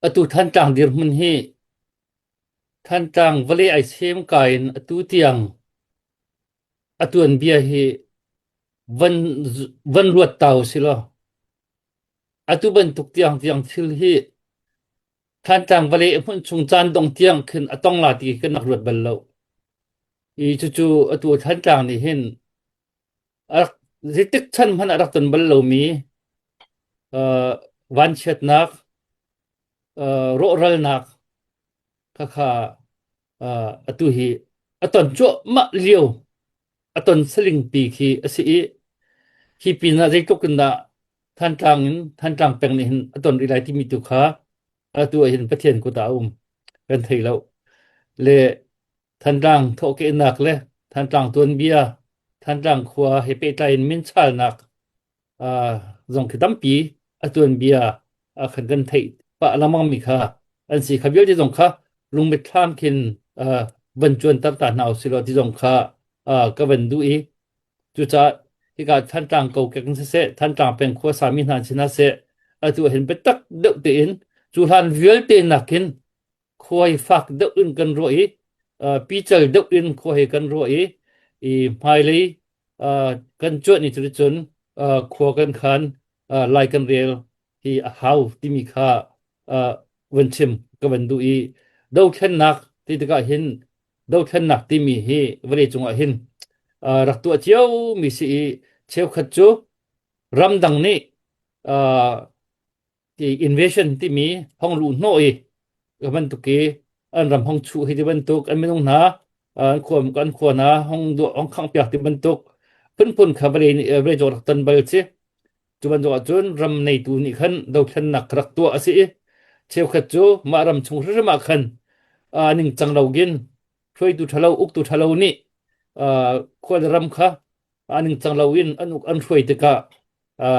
Atu Thantlang dirhmun hi Thantlang vawlei ai semka in atu tiang a tuanbia hi van van ruat ta usih law atu bantuk tiangtiang thil hi Thantlang vawlei a hmunh chung caan dong tiang khin a tong la ti kan rak ruat bal lo. I cucu atu Thantlang nih hin a rak zeitik chan hmanh a rak ton bal lomi uh, vanchiatnak uh, rawhralnak khakha uh, atu hi a ton cuahmah lio a ton saling pi khi a si i hi pinah zeitluk in dah Thantlang in Thantlang peng nih hin a ton rih lai timi tu kha atu ah hin Pathian kut ah a um kan thei lo le Thantlang thawhkehnak le Thantlang tuanbia Thantlang khua he pehtlai in minchalnak zong khi tampi a tuanbia a kan kan theih pah lengmang mi kha an si kha vialte zong kha lungmit thlam khin van cuanter ta hna usih law ti zong kha ka van duh i cucaah hika Thantlang kokek in siseh Thantlang peng khua sami hna sin ah seh atu hin biatak deuh tein cu hlan vialte nakin khuai fak deuh in kan ruah i pical deuh in khua he kan ruah i i hmailei kan cuanh ni cun khua kan khan lai kan rel hi a hau timi kha van chim ka van duh i dothlennak ti tikah hin dothlennak timi hi vawlei cungah hin rak tuah cio mi si i cheukhat cu ramdang nih ti invasion timi hong luh hnawh i bantuk i an ram hong chuh hi ti bantuk an minung hna an khua an khua hna hong duah hong khangh piak ti bantuk phunphun kha vawlei nih vawlei cung rak ton bal si cu bantuk ahcun ram neitu nih khan dothlennak rak tuah a si i cheukhat cu mah ram chung hrimhrim ah khan ningcang lo gin hruaitu ṭhalo uktu ṭhalo nih khua le ram kha a ningcang loin an uk an hruai tikah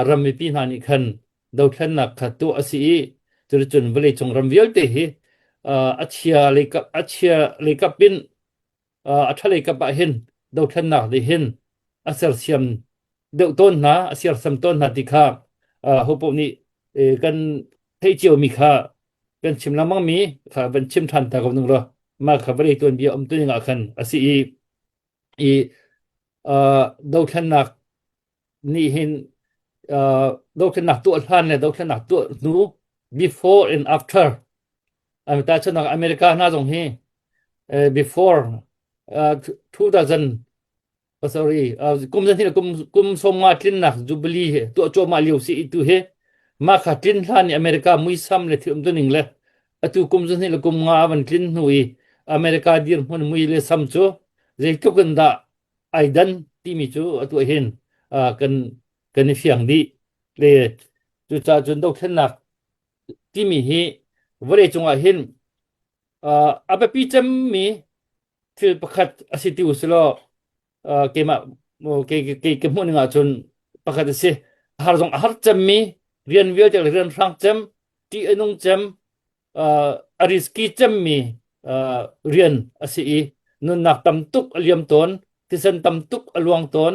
ram mipi hna nih khan dothlennak kha tuah a si i cuticun vawleicung ram vialte hi a chia lei kap a chia lei kap in a ṭha lei kap ah hin dothlennak nih hin a sersiam deuh tawn hna a siarsam tawn hna ti kha hopoh nih kan theih ciomi kha kan chim lengmang mi kha van chim ṭhan ta ko ning law mah kha vawlei tuanbia um tuning ah khan a si i i dothlennak nih hin dothlennak tuah hlan le dothlennak tuah hnu before and after tahchunhnak America hna zong hi before 2000 oh, sorry kum zan hi kum kum som nga tlinnak jubilee he tuah cuahmah lio si itu hi mah kha tlin hlan i America muisam le thil um tuning le atu kum zan hi le kum nga van tlin hnu i America dirhmun mui le sam cu zeitluk in dah ai dan timi cu atu hin kan kan i fiang dih le cucaah cun dothlennak timi hi vawlei cungah hin a biapi cemmi thil pakhat a si ti usilaw keimah kei kei ka hmuh ning ahcun pakhat a si har zong a har cemmi rian vialte le rian hrang cem ṭih a nung cem a risky cemmi rian a si i nunnak tam tuk a liam tawn thisen tam tuk a luang tawn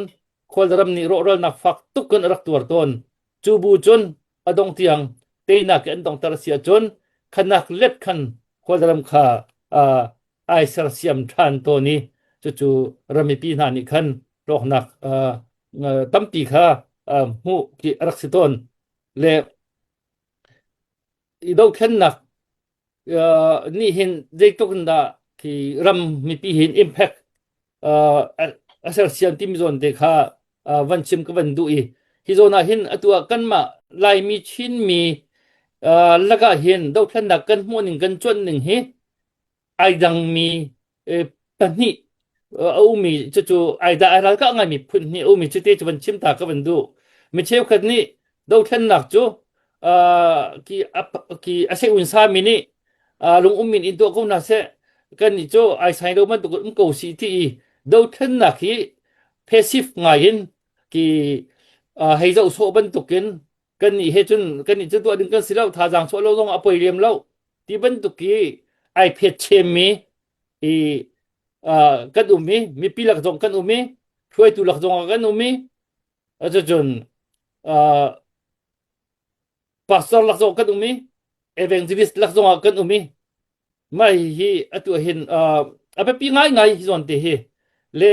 khualram nih rawhralnak fak tuk in a rak tuar tawn cu bu cun a dong tiang teinak in an dongter a si ahcun khanak let khan khualram kha ai sersiam ṭhan tawn i cucu ram mipi hna nih khan hlawknak tampi kha hmuh khi a rak si tawn le i dothlennak nih hin zeitluk in dah khi ram mipi hin impact a sersiam timi zawn te kha van chim ka van duh i hi zawn ah hin atu ah kanmah Laimi Chinmi lakah hin dothlennak kan hmuh ning kan cuanh ning hi ai dangmi pahnih a ummi cucu ai dah ai ralkah ngaimi phun hnih a ummi cute cu van chim ta ka van duh. Mi cheukhat nih dothlennak cu ki ki a se un sami nih lung ummin in tuah ko hna seh kan nih cu ai sai lo bantuk um ko si ti i dothlennak hi passive ngai in ki hei zoh sawh bantukin kan nih he cun kan nih cu tuah ding kan si lo thazaang chuah lo zong a poi lem lo ti bantuk i ai phet chemmi i kan um i mipi lak zong kan um i hruaitu lak zong ah kan um i cucun pastor lak zong kan um i. Evangelist lak zongah kan um i mah hi atu hin a biapi ngaingai hi zawn te hi le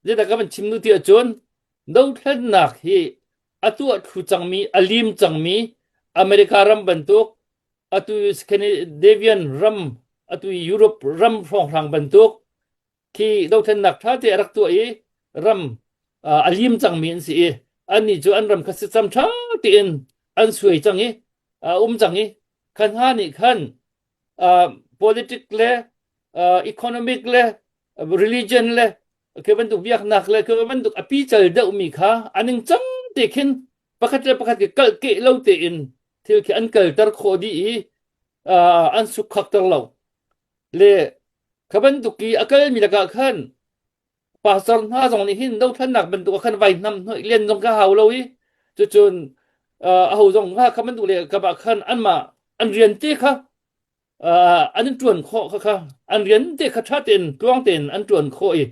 zeidah ka van chim nu ti ahcun dothlennak hi a tuah thlu cangmi a lim cangmi America ram bantuk atu Scandinavian ram atu Europe ram hrawnghrang bantuk khi dothlennak ṭha te a rak tuah i ram a lim cangmi an si i annih cu an ram kha sicam ṭha tein an suai cang i a um cang i kha hna nih khan politic le economic le religion le khi bantuk biaknak le khi bantuk a pical deuhmi kha a ningcang te khin pakhat le pakhat ke kalh keh lo tein thil khi an kalter khawh dih i an sukkhakter lo le kha bantuk i a kalmi lakah khan pastor hna zong nih hin dothlannak bantuk ah khan vai hnam hnoih len zong ka hau lo i cucun aho zong kha kha bantuk le ka bah khan anmah an rian te kha an in ṭuan khawh kha kha an rian te kha ṭha tein tluang tein an ṭuan khawh i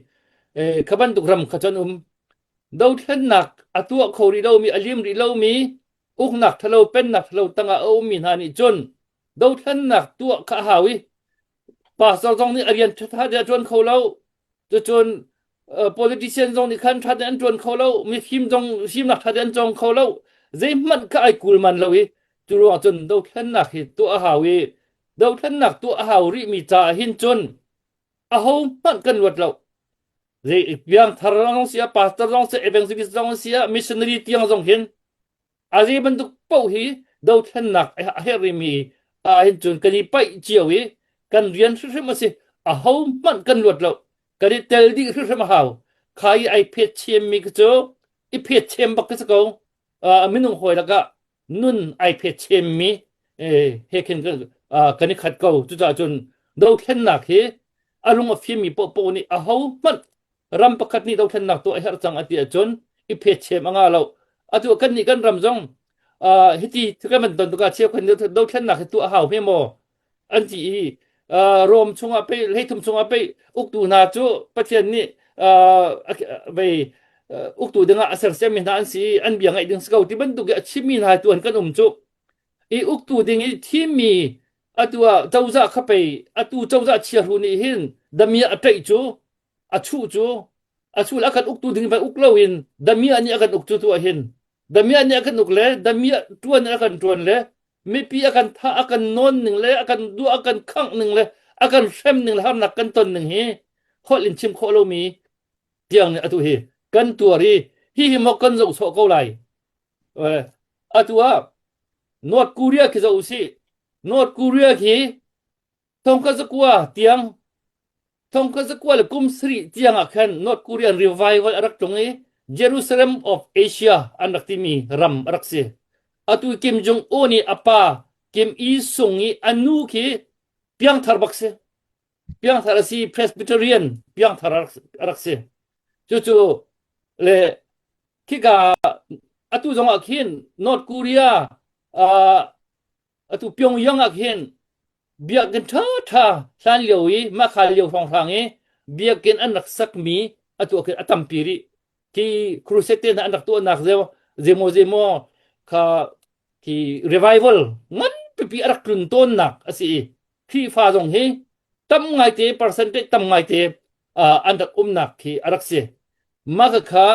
kha bantuk ram kha cun um dothlennak a tuah kho rih lomi a lim rih lomi uknak ṭhalo pennak ṭhalo tangah a ummi hna nih cun dothlennak tuah kha a hau i pastor zong nih a rian ṭha te a ṭuan kho lo cucun politician zong nih khan ṭha te an ṭuan kho lo mifim zong fimnak ṭha te an cawng kho lo zeihmanh kha ai kul man lo i cu ruang cun dothlennak hi tuah a hau i dothlennak tuah a hau rihmi caah hin cun aho hmanh kan luat lo zei piangthar zong si ah pastor zong si evangelist zong si ah missionary tiang zong hin A zei bantuk paoh hi dothlennak a herh rihmi ah hin cun kan i paih cio i kan rian hrimhrim a si. Aho hmanh kan luat lo. Kan i tel dih hrimhrim a hau. Kha i ai phet chemmi khi cu i phet chem bak khi si ko. Uh, minung hawi lakah nun ai phet chemmi eh, he khin uh, kan i khat ko. Cucaah cun dothlennak hi a lung a fimmi paohpaoh nih aho hmanh ram pakhat nih dothlennak tuah a herh cang a ti ahcun i phetchem a ngah lo. Atu kan nih kan ram zong uh, hiti kan van ton tukah cheukhat dothlennak hi tuah a hau hme maw an ti i uh, Rom chungah pei hleithum chungah pei uktu hna cu Pathian nih uh, vei uh, uktu dingah a sersiammi hna an si i an bia ngaih ding si ko ti bantuk i a chimmi hna tu an kan um cu i uktu ding i thimmi atu ah cozah kha pei atu cozah chiahru nih hin damia a ṭaih cu a chuh cu a chuh a kan uktu ding vai uk loin damiah nih a kan uk cu tu ah hin damiah nih a kan uk le damiah ṭuan a kan ṭuan le mipi a kan thah a kan nawn ning le a kan duah a kan khangh ning le a kan hrem ning le harnak kan ton ning hi holh in chim khawh lomi tiang nih atu hi kan tuar i hi hi maw kan zoh sawh ko lai atu ah North Korea khi zoh usih North Korea khi thongkhat zakua tiang thongkhat zakua le kum sarih tiang ah khan North Korean revival a rak tlung i Jerusalem of Asia an rak timi ram a rak si. Atu Kim Jong Un i a pa Kim Il Sung i a nu khi piangthar bak si. Piangthar a si Presbyterian piangthar a rak si. Cucu le khika atu zong ah khin North Korea uh, atu Pyongyang ah khin biakinn ṭhaṭha hlan lio i mahka lio hrawnghrang i biakinn an rak sakmi atu ah khin a tampi rih khi crusade te hna an rak tuahnak zeu zeimaw zeimaw kha khi revival ngan pipi a rak tlun tawnnak a si i Khrihfa zong hi tam ngaite percentage tam ngaite an rak umnak khi a rak si mah kha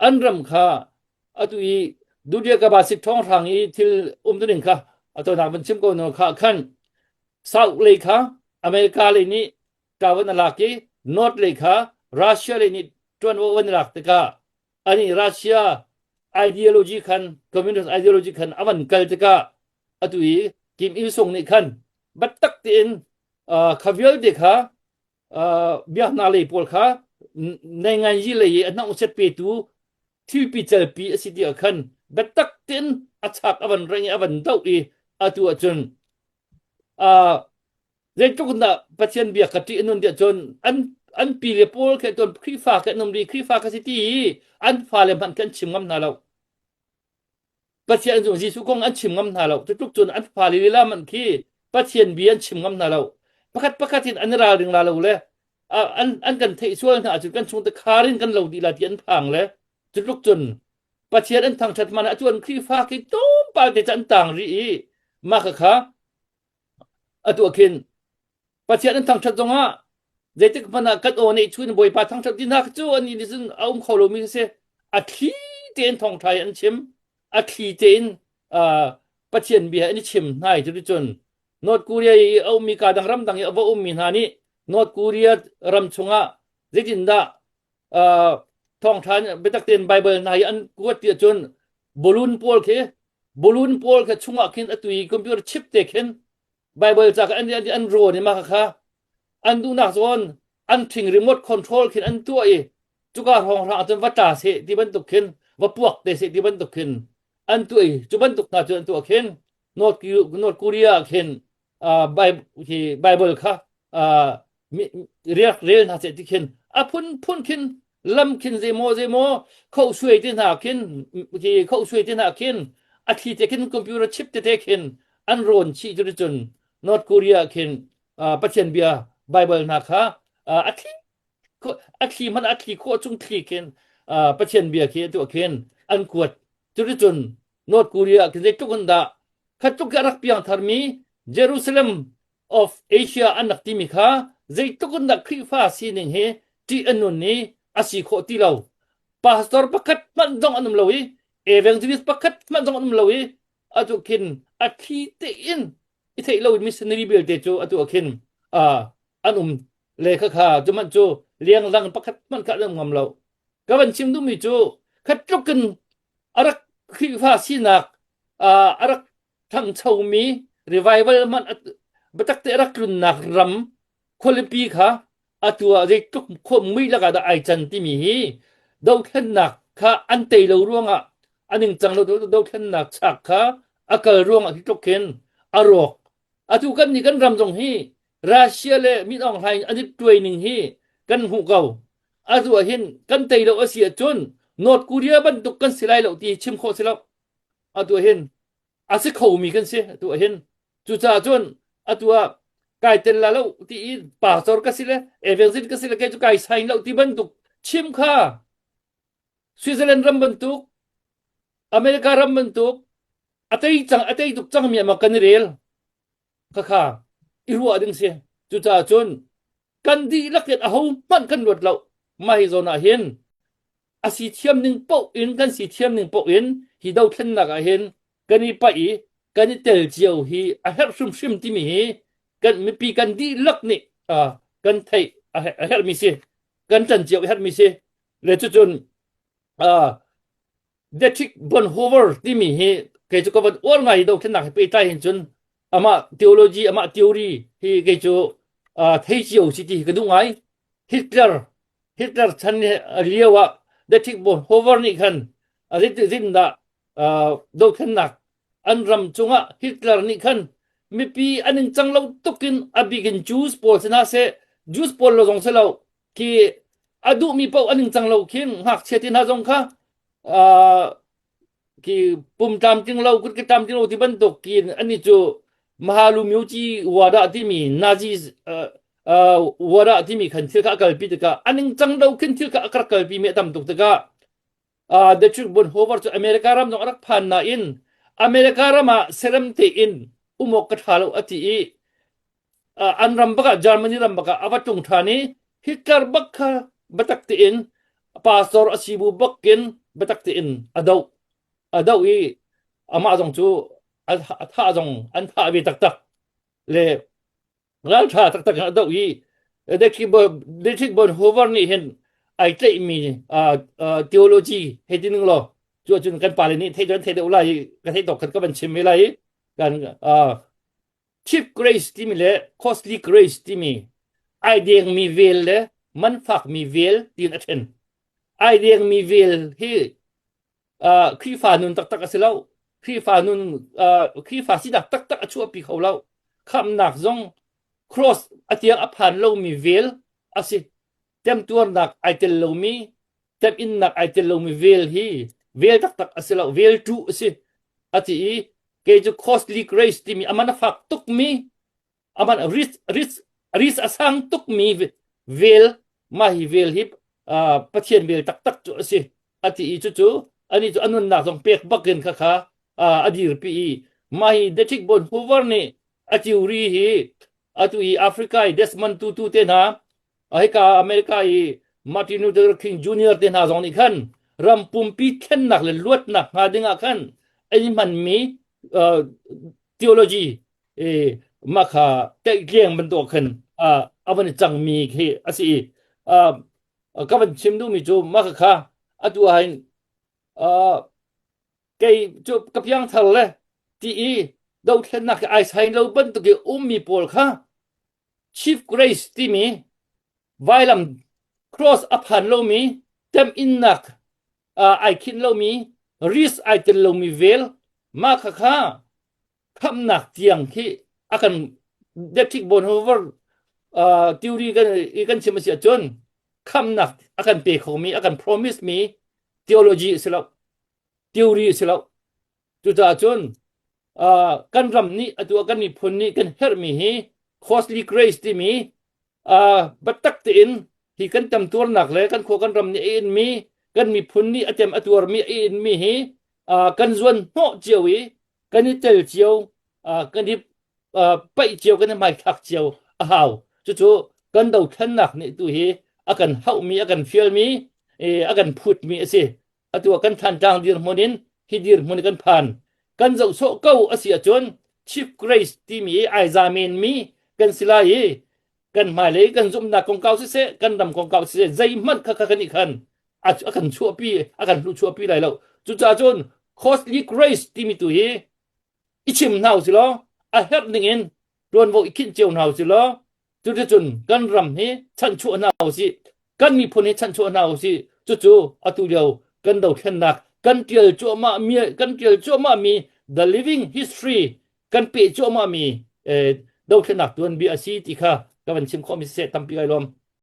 an ram kha atu i Dudya ka ba sik thong hrang i thil um tu ning kha atonak van chim ko no kha khan South lei kha America lei nih ṭavan a lak i North lei kha Russia lei nih ṭuanvo van lak tikah ani Russia ideology khan communist ideology khan avan kal tikah atu i Kim Il Sung nih khan battak tein kha vialte kha biaknak lei pawl kha neinganyi lei i a hnangset petu thilpi calpi a si ti ah khan biatak tein a chak a van reng i a van doh i atu ahcun zeitluk in dah Pathian bia ka ṭih a nun tiah cun an an pi le pawl khe tuan Khrihfa kan um rih Khrihfa ka si ti i an fale hmanh kan chim ngam hna lo. Pathian cu Jesuh kong an chim ngam hna lo. Cutluk cun an fale lila man khi Pathian bia an chim ngam hna lo. Pakhat pakhat in an i ralring la lo le an an kan theih sual hna ahcun kan chungte khar in kan lo dih la ti an phang le cutluk cun Pathian an thangṭhat man ah cu an Khrihfa khi tlawmpal te cu an tang rih i mah kha kha. Atu ah khin Pathian an thangṭhat zongah zeitik hmanh ah kan aw neih chun Bawipa thangṭhat ti hna cu an nih cun a um kho lomi si. A thli tein thawngṭha in an chim. A thli tein uh, Pathian bia an i chim hna i cuticun North Korea i a ummi ka dang ram dang i a va ummi hna nih North Korea ram chungah zeitindah uh, thawngṭha biatak tein Bible hna hi an kuat ti ahcun balloon pawl khi balloon pawl kha chungah khin atu i computer chip te khin Bible ca kha an an an rawn i mah kha an duhnak zawn an ṭhing remote control khin an tuah i cuka hrawnghrang ahcun va tla seh ti bantuk khin va puak te seh ti bantuk khin an tuah i cu bantuk hna cu an tuah khin North, North Korea ah khin uh, hi Bible kha uh, riak rel hna seh ti khin a phunphun khin lam khin zeimaw zeimaw khohsuai te hna khin hi khohsuai te hna khin a thli te khin computer chip tete khin an rawn chih cu cun North Korea khin uh, Pathian bia Bible hna kha uh, a thli a thli hmanh a thli khawh chung thli khin uh, Pathian bia khi tu khin an kuat cu cun North Korea khin zeitluk in dah khat tluk a rak piang tharmi Jerusalem of Asia an rak timi kha zeitluk in dah Khrihfa sining hi ṭih a nun i a si khawh ti lo. Pastor pakhat hmanh zong an um lo i evangelist pakhat hmanh zong an um lo i atu khin a thli tein i theih lo in missionary belte cu atu ah khin uh, an um le kha kha cu man cu lianglang pakhat hmanh kha an um ngam lo. Ka van chim duhmi cu khat tluk in a rak Khrihfa sinak uh, a rak ṭhangchomi revival hmanh biatak te a rak tlunnak ram khualipi kha atu ah zeitluk mui lakah dah ai can timi hi dothlennak kha an tei lo ruangah a ningcang lo dothlennak chak kha a kal ruangah hi tluk khin a rawk. Atu kan nih kan ram zong hi Russia le Min Aung Hlaing an i tuai ning hi kan hmuh ko. Atu ah hin kan tei lo a si ahcun North Korea bantuk kan si lai lo ti chim khawh si lo. Atu ah hin a si khomi kan si atu ah hin cucaah cun atu ah kai tel la lo ti i pastor ka si le evangelist ka si le kei cu kai sign lo ti bantuk chim kha Switzerland ram bantuk America ram bantuk a tei cang a tei tuk cangmi ama kan i rel khakha i ruah ding si cucaah cun kan dihlak in aho hmanh kan luat lo mah hi zawn ah hin a si thiam ning paoh in kan si thiam ning paoh in hi dothlennak ah hin kan i paih i kan i tel cio hi a herh hrimhrim timi hi kan mipi kan dihlak nih uh, kan theih a herhmi si kan ṭan cio a herhmi si le cucun uh, Dietrich Bonhoeffer timi hi kei cu ka van uar ngai hi dothlennak he pehtlai hin cun amah theology amah theory hi kei cu uh, thei cio si ti hi ka duh ngai Hitler Hitler chan lio ah Dietrich Bonhoeffer nih khan zeitindah uh, dothlennak an ram cungah Hitler nih khan mipi an in cang lo tukin a bikin Jews pawl si hna seh Jews pawl lo zong si lo khi a duhmi paoh an in cang lo khin ngakchia te hna zong kha uh, khi pum tlamtling lo kut ke tlamtling lo ti bantuk kin ani cu Mahalu Myuci wada timi Nazi uh, uh, wada timi khan thil kha a kalpi tikah an ing cang lo khin thil kha a rak kalpi mi a tam tuk tikah uh, Dietrich Bonhoeffer cu America ram zong a rak phan nain America ram ah serem tein umok ka tha lo a ti i an ram bak ah Germany ram bak ah a va tlung ṭhan i Hitler bak kha biatak tein pastor a si bu bakin biatak tein a doh a doh i amah zong cu a thah zong an thah ve taktak le ralṭha taktak in a doh i Dietrich Bonhoeffer nih hin ai tlaihmi theology hei ti ning law cu ahcun kan pale nih theih an theih deuh lai i ka theih tawk khan ka van chim ve lai i kan Cheap grace timi le costly grace timi ai dengmi vel le manfakmi vel tiin a ṭhen. Ai dengmi vel hi uh, Khrihfa nun taktak a si lo. Khrihfa nun uh, Khrihfa sinak taktak a chuahpi kho lo. Khamhnak zong cross a tiang a phan lomi vel a si. Temtuarnak ai tel lomi temhinnak ai tel lomi vel hi vel taktak a si lo vel ṭuh a si a ti i kei cu costly grace timi aman a fak tukmi aman risk risk risk a sang tukmi vel mah hi vel hi uh, Pathian vel taktak cu a si a ti i cucu ani cu a nunnak zong pek bakin kha kha uh, a dirpi i mah hi Dietrich Bonhoeffer nih. A theory hi atu i Africa i Desmond Tutu te hna, hika America i Martin Luther King Jr. te hna zong nih khan ram pumpi thlennak le luatnak hnga ding ah khan an i hmanmi uh, theology eh, mah kha teitleng bantuk khan uh, a van i cangmi khi a si i uh, ka van chim duhmi cu mah kha atu ah hin uh, kei cu ka piangthar le ti i dothlennak hi ai sain lo bantuk i ummi pawl kha Chief Grace timi vailam cross a phan lomi temhinnak uh, ai khinh lomi risk ai tel lomi vel mah kha kha khamnak tiang khi a kan Dietrich Bonhoeffer uh, theory kan kan chim a si ahcun khamnak a kan pe khomi a kan promise mi theology a si lo theory a si lo cucaah cun uh, kan ram nih atu ah kan miphun nih kan herhmi hi costly grace timi uh, biatak tein hi kan temtuarnak le kan khua kan ram nih a inmi kan miphun nih a tem a tuarmi a inmi hi uh, kan zuan hnawh cio i kan i tel cio uh, kan i uh, paih cio kan i hmaithlak cio a hau cucu kan dothlennak nih tu hi a kan hauhmi a kan fialmi a kan phutmi a si atu ah kan Thantlang dirhmun in hi dirhmun kan phan kan zoh sawh ko a si ahcun Chief Grace timi ai zamen mi kan si lai i kan hmailei kan zumhnak kongkau siseh kan ram kongkau siseh zeihmanh kha kha kan nih khan a kan chuahpi a kan hluh chuahpi lai lo cucaah cun costly grace timi tu hi i chim hna usih law a herh ning in ṭuanvo i khinh cio hna usih law cuticun kan ram hi chanchuah hna usih kan miphun hi chanchuah hna usih cucu atu lio kan dothlennak kan ṭial cuahmah mi kan ṭial cuahmah mi the living history kan peh cuahmah mi eh, dothlennak tuanbia a si ti kha ka van chim khawh mi siseh tampi kai lawm.